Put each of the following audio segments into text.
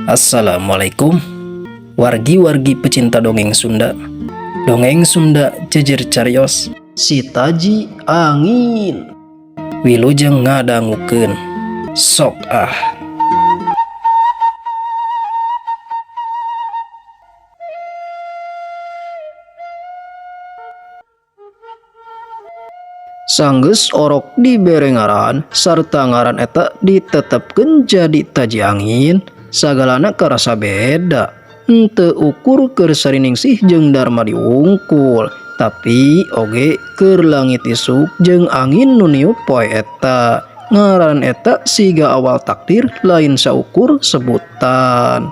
Assalamualaikum wargi-wargi pecinta dongeng Sunda. Dongeng Sunda jejer carios si taji angin. Wilujeng ngadangukeun. Sok ah. Sanggeus orok dibere ngaran sarta ngaran eta ditetepkeun jadi taji angin, sagalana karasa beda. Henteu ukur keur Sariningsih jeung Darmadi wungkul, tapi oge keur langit isuk jeung angin nu niup poe eta. Ngaran eta siga awal takdir lain saukur sebutan.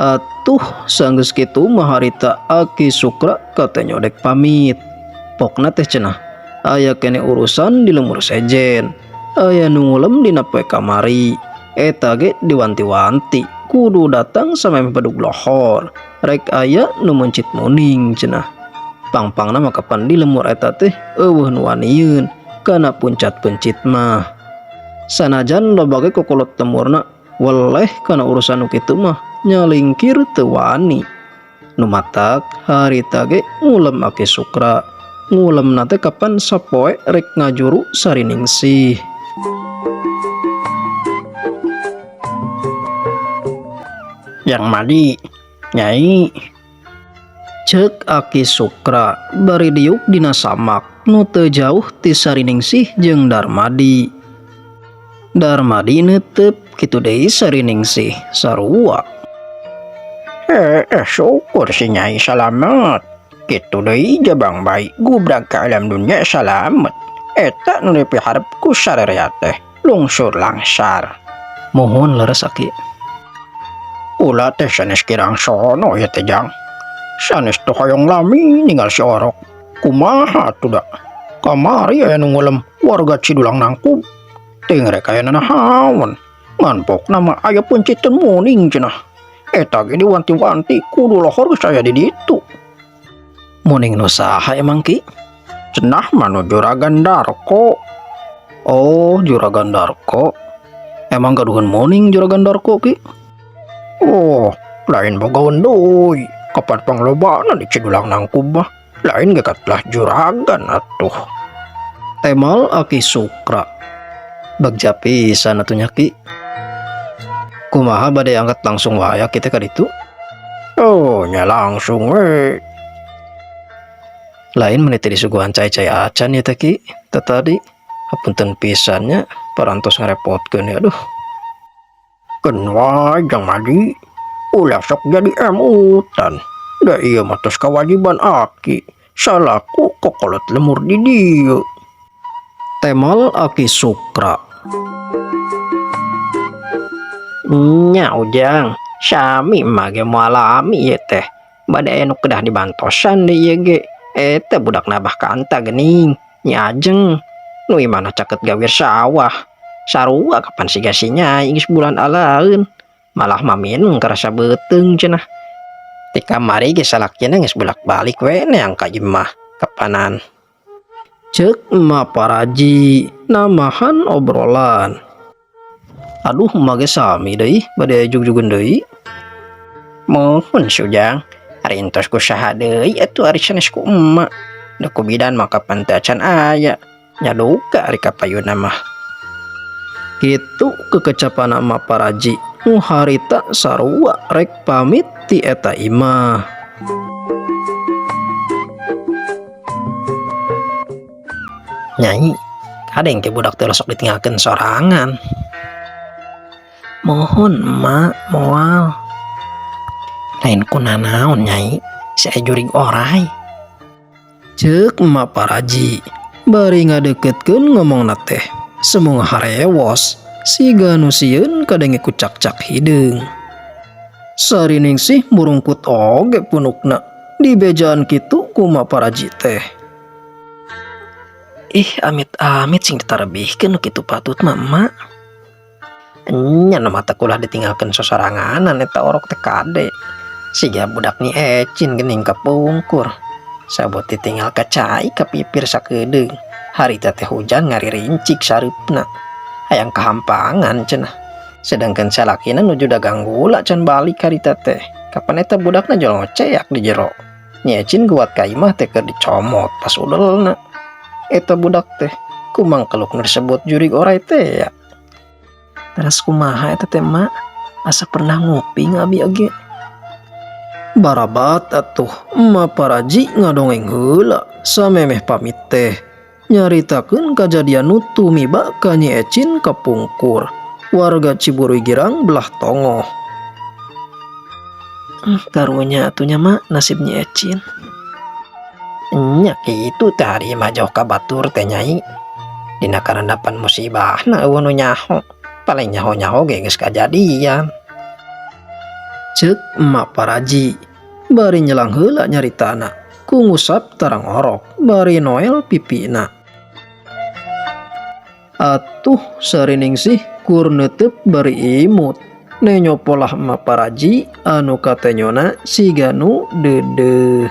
Atuh sanggeus kitu mah harita Aki Sukra katenyo dek pamit. Pokna teh cenah aya keneh urusan di lemur sejen. Aya nu ngulem dina poe kamari. Eta ge diwanti-wanti kudu datang samemeh bedug lohor. Rek aya nu meuncit muning cenah. Pang-pangna mah kapan di lemur eta teh euweuh nu wanieun kana puncat-peuncit mah. Sanajan loba ge kokolot lemurna weleh kana urusan nu kitu mah nyalingkir teu wani. Nu matak harita ge ngulem Aki Sukra. Ngulemna teh kapan sapoe rek ngajuru Sariningsih. Yang madi, Nyai. Ceuk Aki Sukra bari diuk dina samak nu teu jauh ti Sariningsih jeung Darmadi. Darmadi neuteup kitu deui Sariningsih sarua. Syukur si Nyai salamet. Kitu deui jabang bayi gubrag ka alam dunya salamet. Eta nu dipiharep ku sarerea teh lungsur langsar. Mohon leres Aki. Ulah teh sanes kirang sono ya teh Jang. Sanes teh hoyong lami ninggal si orok. Kumaha atuh da? Kamari aya nu ngulem warga Cidulang Nangkub. Ting rek aya nanahaon. Ngan pokna mah aya peunciteun muning cenah. Eta ge diwanti-wanti kudu lohor geus aya di ditu. Muning nu saha emang Ki? Cenah mah nu Juragan Darko. Oh, Juragan Darko. Emang gaduhan muning Juragan Darko Ki? Oh, lain bogaun deui. Kapan panglobana di Cidulang Nangkub mah? Lain ge katelah juragan atuh. Temal Aki Sukra. Bagja pisan atuh nya Ki. Kumaha bade angkat langsung wae kita ka ditu? Oh, nya langsung we. Lain menit disuguhan cai-cai acan ya teh Ki. Teh tadi hapunten pisan nya parantos ngarepotkeun ya aduh. Keun wae Jang Madi. Ulah sok jadi emutan. Da ieu mah tos kawajiban Aki salaku kokolot lemur di dieu. Temal Aki Sukra. Nya Ujang, sami mah ge moal lami ieu teh. Bade aya nu kedah dibantosan deui ieu ge. Eta budak nabah kanta geuning, Nyi Ajeng. Nu imahna caket gawir sawah. Sarua kapan siga si Nyai geus bulan alaeun. Malah mah minung karasa beuteung cenah. Ti kamari ge salakina geus bolak-balik we neang ka imah kapanan. Ceuk Ma Paraji namahan obrolan. Aduh mah ge sami deui bade aya jug-jugeun deui. Mohon si Ujang, ari entos ku saha deui atuh ari sanes ku emak. Da ku bidan mah kapan teh acan aya. Nya duka ari kapayunna mah. Kitu kekecapan Ma Paraji nu harita sarua rek pamit ti eta imah. Nyai, kadeng teh budak teh sok ditinggalkeun sorangan. Mohon emak moal. Lain ku nanaon Nyai, si aya jurig orai. Ceuk Ma Paraji bari ngadeukeutkeun ngomongna teh. Semua harewos siga nu sieun kadenge ku cak-cak hideung. Sariningsih murungkut oge punukna dibejaan kitu ku Ma Paraji teh. Ih, amit-amit sing ditarebihkeun nu kitu patut mah emak. Nya nu mata kulah ditinggalkeun sosoranganan eta orok teh kade. Siga budak Nyi Ecin geuning kapungkur. Sabot ditinggal ka cai ka pipir sakedeung. Harita teh hujan ngaririncik sareupna. Hayang kahampangan cenah. Sedangkan salakina nuju dagang gula can balik harita teh. Kapan eta budakna jol ngoceak di jero. Nyi Ecin guat ka imah teh keur dicomot pas udelna. Eta budak teh kumang keluk nu disebut jurig orai teh ya. Teras kumaha eta teh mak? Asa pernah nguping abi oge. Barabat atuh Emak Paraji ngadongeng heula samemeh pamit teh nyaritakeun kajadian nu tumiba ka Nyi Ecin kapungkur warga Ciburuy Girang belah tongoh. Karunya atuh nya mak nasib Nyi Ecin. Nya kitu teh ari mah jauh ka batur teh nyai. Dina karandapan musibahna euweuh nu nyaho. Paling nyaho-nyaho ge geus kajadian. Ceuk Emak Paraji bari nyelang heula nyaritana ku ngusap tarang orok bari noel pipina. Atuh Sariningsih kur neuteup bari imut nenyo polah Emak Paraji anu katenyona siga nu deudeuh.